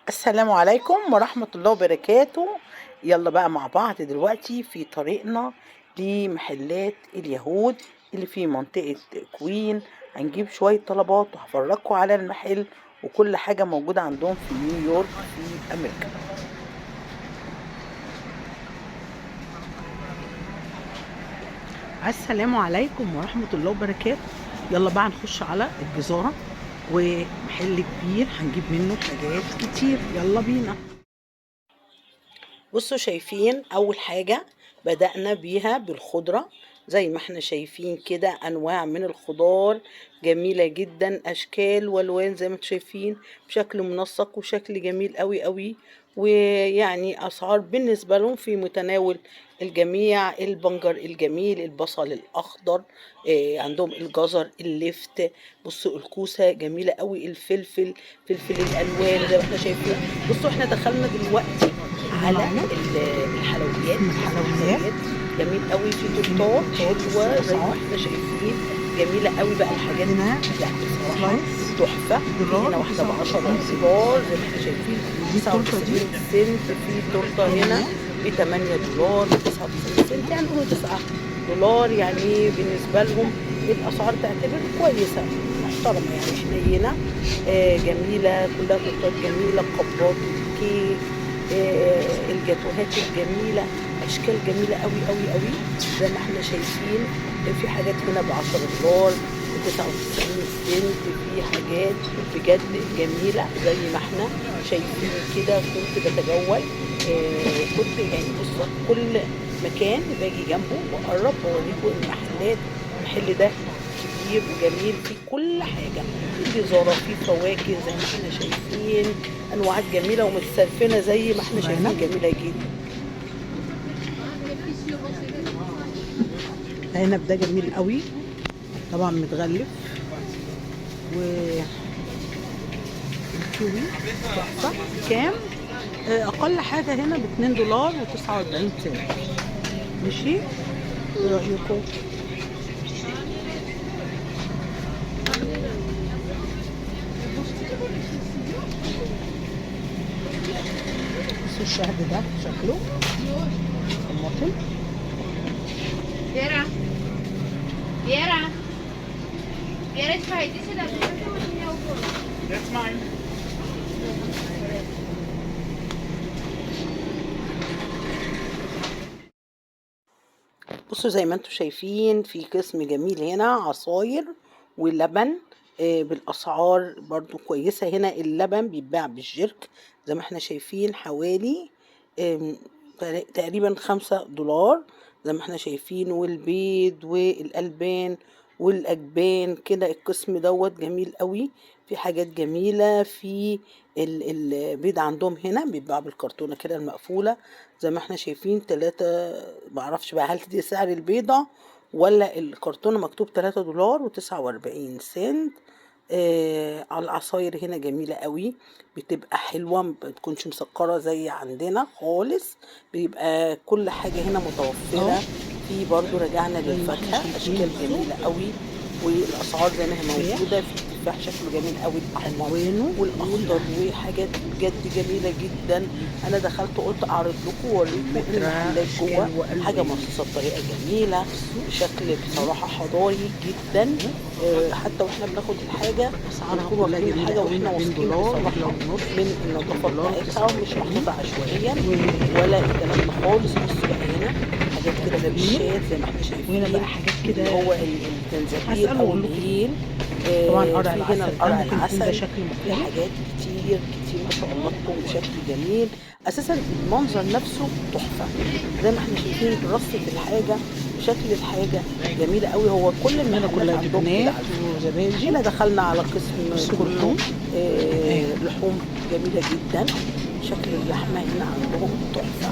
السلام عليكم ورحمة الله وبركاته. يلا بقى مع بعض دلوقتي في طريقنا لمحلات اليهود اللي في منطقة كوين. هنجيب شوية طلبات وهفرجكم على المحل وكل حاجة موجودة عندهم في نيويورك في أمريكا. السلام عليكم ورحمة الله وبركاته. يلا بقى نخش على الجزارة ومحل كبير هنجيب منه حاجات كتير، يلا بينا. بصوا شايفين اول حاجة بدأنا بيها بالخضرة، زي ما احنا شايفين كده انواع من الخضار جميلة جدا، اشكال والوان زي ما انتم شايفين، بشكل منسق وشكل جميل قوي قوي، ويعني اسعار بالنسبة لهم في متناول الجميع. البنجر الجميل، البصل الاخضر، عندهم الجزر، اللفت، بصوا الكوسة جميلة قوي، الفلفل، فلفل الالوان زي ما احنا شايفين. بصوا احنا دخلنا دلوقتي على الحلويات، الحلويات جميل قوي، في تورتات حلوة زي ما احنا شايفين، جميلة قوي بقى الحاجات دي يعني بصراحة تحفة. هنا واحدة ب10 دولار زي ما احنا شايفين، 99 سنت. في تورته هنا ب 8 دولار 99 سنت، يعني نقول 9 دولار، يعني بالنسبة لهم الاسعار تعتبر كويسة محترمه يعني حنينه. جميلة كلها تورتات جميلة، قبات الكيك، الجاتوهات الجميلة، اشكال جميلة قوي قوي قوي زي ما احنا شايفين. في حاجات هنا ب10 دولار 99 سنت، في حاجات بجد جميلة زي ما احنا شايفين كده. كنت بتجول، كنت يعني بصوا كل مكان باجي جنبه واقرب واوريكم المحلات. المحل ده كبير وجميل، فيه كل حاجة، في جزاره، في فواكه زي ما احنا شايفين، انواعات جميلة ومتسلفنه زي ما احنا شايفين، جميلة جدا. العنب ده جميل قوي طبعا متغلف، و الكيوي تحفة. كام؟ اقل حاجة هنا ب2 دولار و49 سنت. ماشي، ايه رايكم؟ بصوا الشهد ده شكله طماطم. Вера! Вера! Верочка, иди сюда, ты меня уколы. That's mine. بصوا زي ما انتم شايفين في قسم جميل هنا، عصاير ولبن، بالاسعار برضو كويسة. هنا اللبن بيتباع بالجرك زي ما احنا شايفين، حوالي تقريبا 5 دولار زي ما احنا شايفين، والبيض والالبان والاجبان كده. القسم دوت جميل قوي، في حاجات جميلة. في البيض عندهم هنا بيتباع بالكرتونة كده المقفولة زي ما احنا شايفين، 3، معرفش بقى هل دي سعر البيضة ولا الكرتونة، مكتوب 3 دولار و49 سنت. على العصاير هنا جميلة قوي، بتبقى حلوة، ما بتكونش مسكرة زي عندنا خالص، بيبقى كل حاجة هنا متوفرة. في برضو رجعنا للفاكهة، أشكال جميلة قوي والأسعار زي ما هي موجودة. في تفاح شكله جميل قوي، الأحمر والأخضر، وحاجات بجد جميلة جدا. أنا دخلت قلت أعرض لكم وأوريكم المحلات جوه، حاجة مرصوصة بطريقة جميلة، بشكل بصراحة حضاري جدا. حتى واحنا بناخد الحاجة بنكون واخدين الحاجة واحنا واثقين بصراحة من النظافة بتاعتها، ومش محطوطة عشوائيا ولا الكلام ده خالص. بصوا بقى هنا حاجات كده بالشات زي ما احنا شايفين، وهنا بقى حاجات كده هو الجنزبيل او الهيل، طبعا قرع في هنا العسل، قرع ممكن يكون ده العسل، شكل في مختلف. حاجات كتير كتير ما شاء الله تكون بشكل جميل. اساسا المنظر نفسه تحفة زي ما احنا شايفين، رصه الحاجة بشكل الحاجة جميلة قوي. هو كل هنا المحلات كلها عندهم كده جبنات على فكرة. وزبادي. هنا دخلنا على قسم كله لحوم. لحوم جميلة جدا، شكل اللحمة هنا عندهم تحفة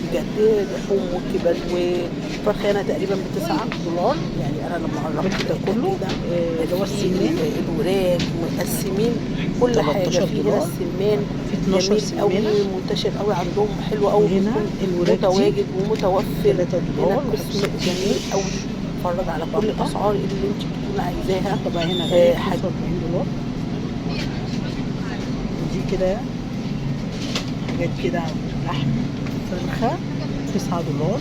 بجد، لحوم وكبد وفرخ هنا تقريبا ب9 دولار. يعني انا لما قربت ده كله كده اللي هو السمان، الوراك مقسمين كل حاجة. 13 في هنا دولار. السمان في 12 جميل قوي، سمانه، منتشر قوي عندهم، حلو قوي، وهنا الوراك دي متواجد ومتوفر. 3 هنا دولار قسم جميل قوي، اتفرج على كل الاسعار اللي انت بتكون عايزاها. طبعا هنا غالي، حاجة 45 دولار. ودي كده حاجات كده لحم فرخة 9 دولار.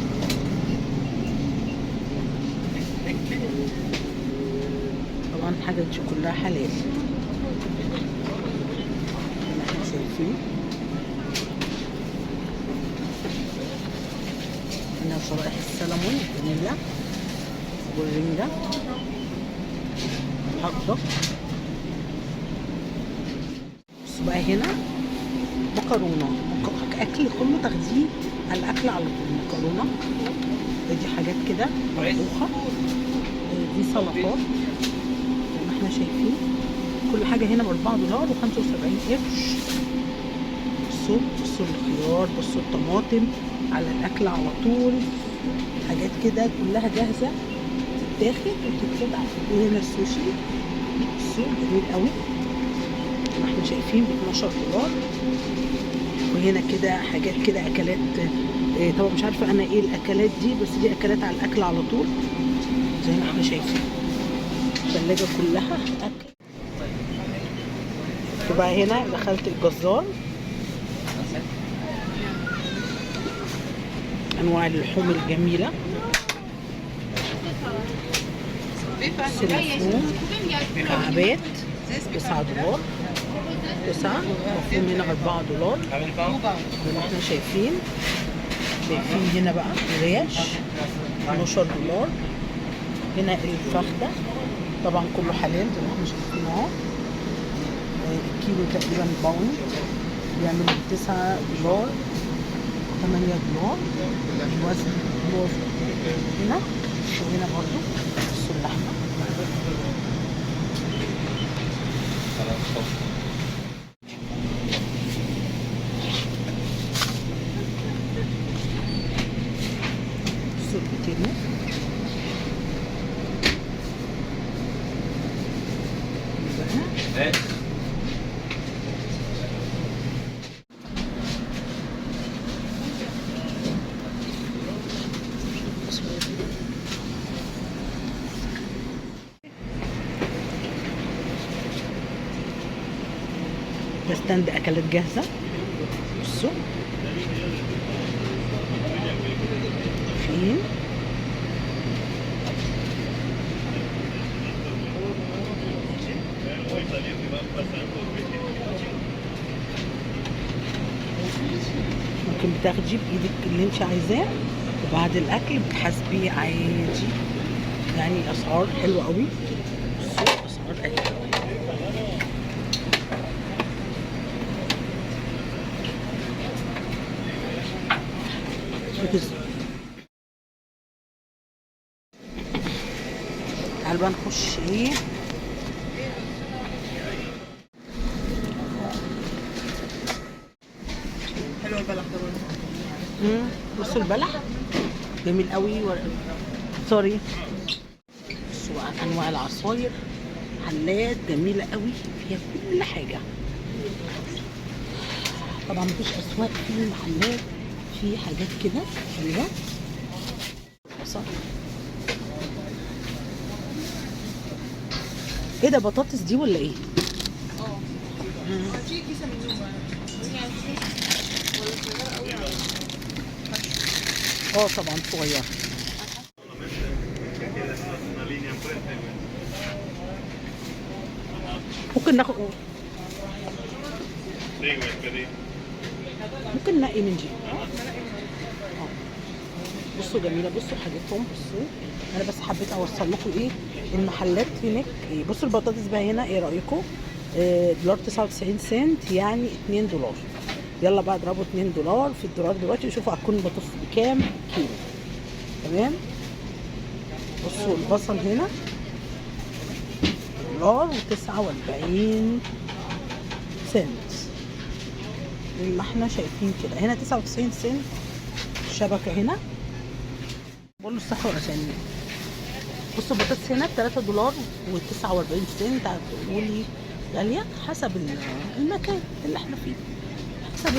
طبعا الحاجات دي كلها حلال زي ما احنا شايفين. هنا شرائح السلمون الفانيلا والرنجة هوت دوج. بصوا بقى هنا مكرونة، أكل كله تاخديه على الأكل على طول. مكرونة دي حاجات كده مطبوخة، دي سلطات زي ما احنا شايفين. كل حاجة هنا ب4 دولار و75 قرش. بصوا الخيار، بصوا الطماطم على الأكل على طول. حاجات كده كلها جاهزة تتاخد وتتفتح. وهنا السوشي، بصوا جميل قوي زي ما احنا شايفين ب12 دولار. وهنا كده حاجات كده اكلات، طبعا مش عارفه انا ايه الاكلات دي، بس دي اكلات على الاكل على طول زي ما احنا شايفين. الثلاجة كلها اكل. وبقى هنا دخلت الجزار، انواع اللحوم الجميلة، مفروم مكعبات 9 دولار، 9 مفروم هنا 4 دولار زي ما احنا شايفين. شايفين هنا بقى الريش 12 دولار. هنا الفخده طبعا كله حلال زي ما احنا شايفين اهو. الكيلو تقريبا pound بيعمل 9 دولار 8 دولار الوزن هنا. وهنا برضو بصوا اللحمة. بصوا البتلو بقى. ده stand اكلات جاهزة. بصوا فين ممكن بتاخدي بايدك اللي انت عايزاه، وبعد الاكل بتحاسبيه عادي. يعني اسعار حلوة قوي. بصوا اسعار حلوة. تعالوا بقى نخش ايه حلو البلح ده برضه. بصوا البلح جميل قوي. سوري. بصوا بقى انواع العصاير، حلات جميلة قوي فيها كل حاجة. طبعا مفيش اسواق، في محلات، في حاجات كده حلوة. بصل ايه ده؟ بطاطس دي ولا ايه؟ اه في كيسه منهم ولا صغيرة قوي؟ اه طبعا صغيرة. ممكن ناخد، ممكن ننقي من دي. بصوا جميلة، بصوا حاجتهم. بصوا انا بس حبيت اوصل لكم ايه المحلات هناك. إيه بصوا البطاطس بقى هنا، ايه رايكم؟ دولار 99 سنت يعني 2 دولار. يلا بقى اضربوا 2 دولار في الدولار دلوقتي وشوفوا هتكون البطاطس بكام كيلو. تمام. بصوا البصل هنا دولار و49 سنت زي ما احنا شايفين كده. هنا 99 سنت الشبكة هنا. بقول له الصحة والعافية. بصوا البطاطس هنا ب 3 دولار و49 سنت. هتقولي غالية حسب المكان اللي احنا فيه، حسب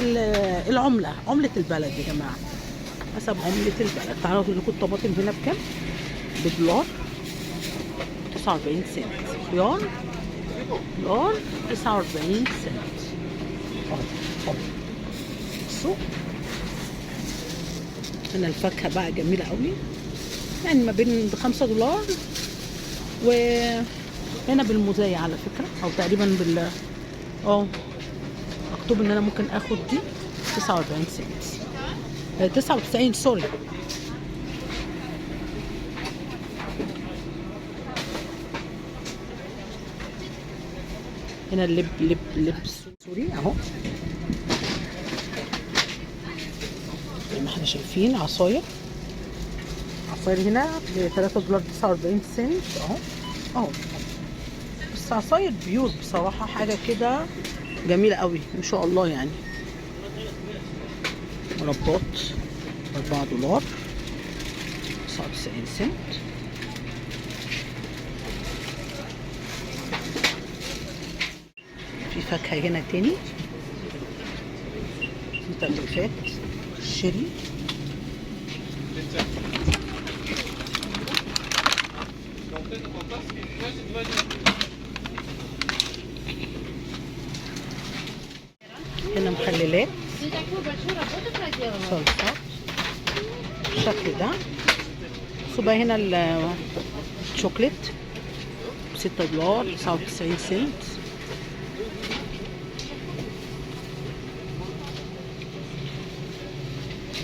العملة، عمله البلد يا جماعة، حسب عمله البلد. تعالوا اقول لكم الطماطم هنا بكام؟ بدولار 49 سنت. خيار دولار 49 سنت. السوق. هنا الفاكهة بقى جميلة قوي، يعني ما بين 5 دولار، وهنا بالمزايا على فكرة، او تقريبا بال مكتوب ان انا ممكن اخد دي 49 سنت، 99 sorry. هنا اللب لب لب sorry اهو، زي ما احنا شايفين عصاير، عصاير هنا ب 3 دولار 49 سنت اهو اهو. بس عصاير pure بصراحة، حاجة كده جميلة قوي ما شاء الله يعني. مربات 4 دولار 99 سنت. في فاكهة هنا تاني، في تغليفات شيري. هنا مخللات، صلصات بالشكل ده. بصوا بقى هنا الشوكليت 6 دولار 99 سنت.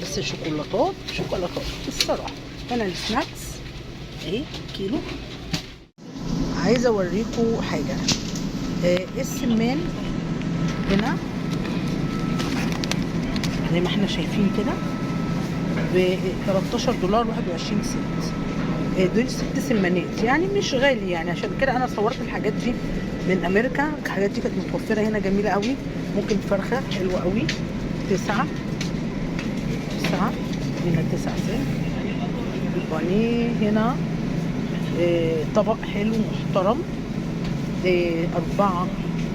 بس شوكولاتات شوكولاتات الصراحة. هنا ال snacks اهي كيلو. عايزة اوريكم حاجة، السمان هنا زي ما احنا شايفين كده ب 13 دولار 21 سنت. دول 6 سمانات، يعني مش غالي يعني. عشان كده انا صورت الحاجات دي من امريكا، الحاجات دي كانت متوفرة هنا جميلة قوي. ممكن فرخة حلوة قوي، 9 9 هنا 9 سنت. البانيه هنا طبق حلو محترم 4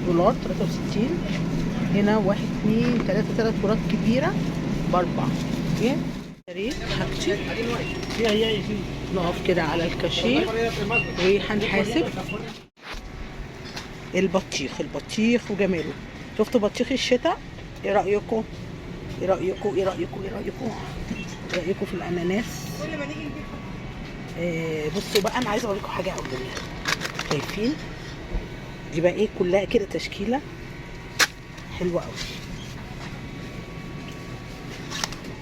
دولار 63. هنا 1 2 3 3 كرات كبيرة ب4. okay يا حاجتي، نقف كده على الكاشير وهنحاسب. البطيخ، البطيخ وجماله. شفتوا بطيخ الشتاء؟ ايه رأيكم؟ ايه رأيكم؟ ايه رأيكم؟ ايه رأيكم؟ ايه رأيكم في الاناناس؟ بصوا بقى، انا عايزه اوريكم حاجة قوي جميلة. شايفين دي بقى ايه؟ كلها كده تشكيله حلوة قوي.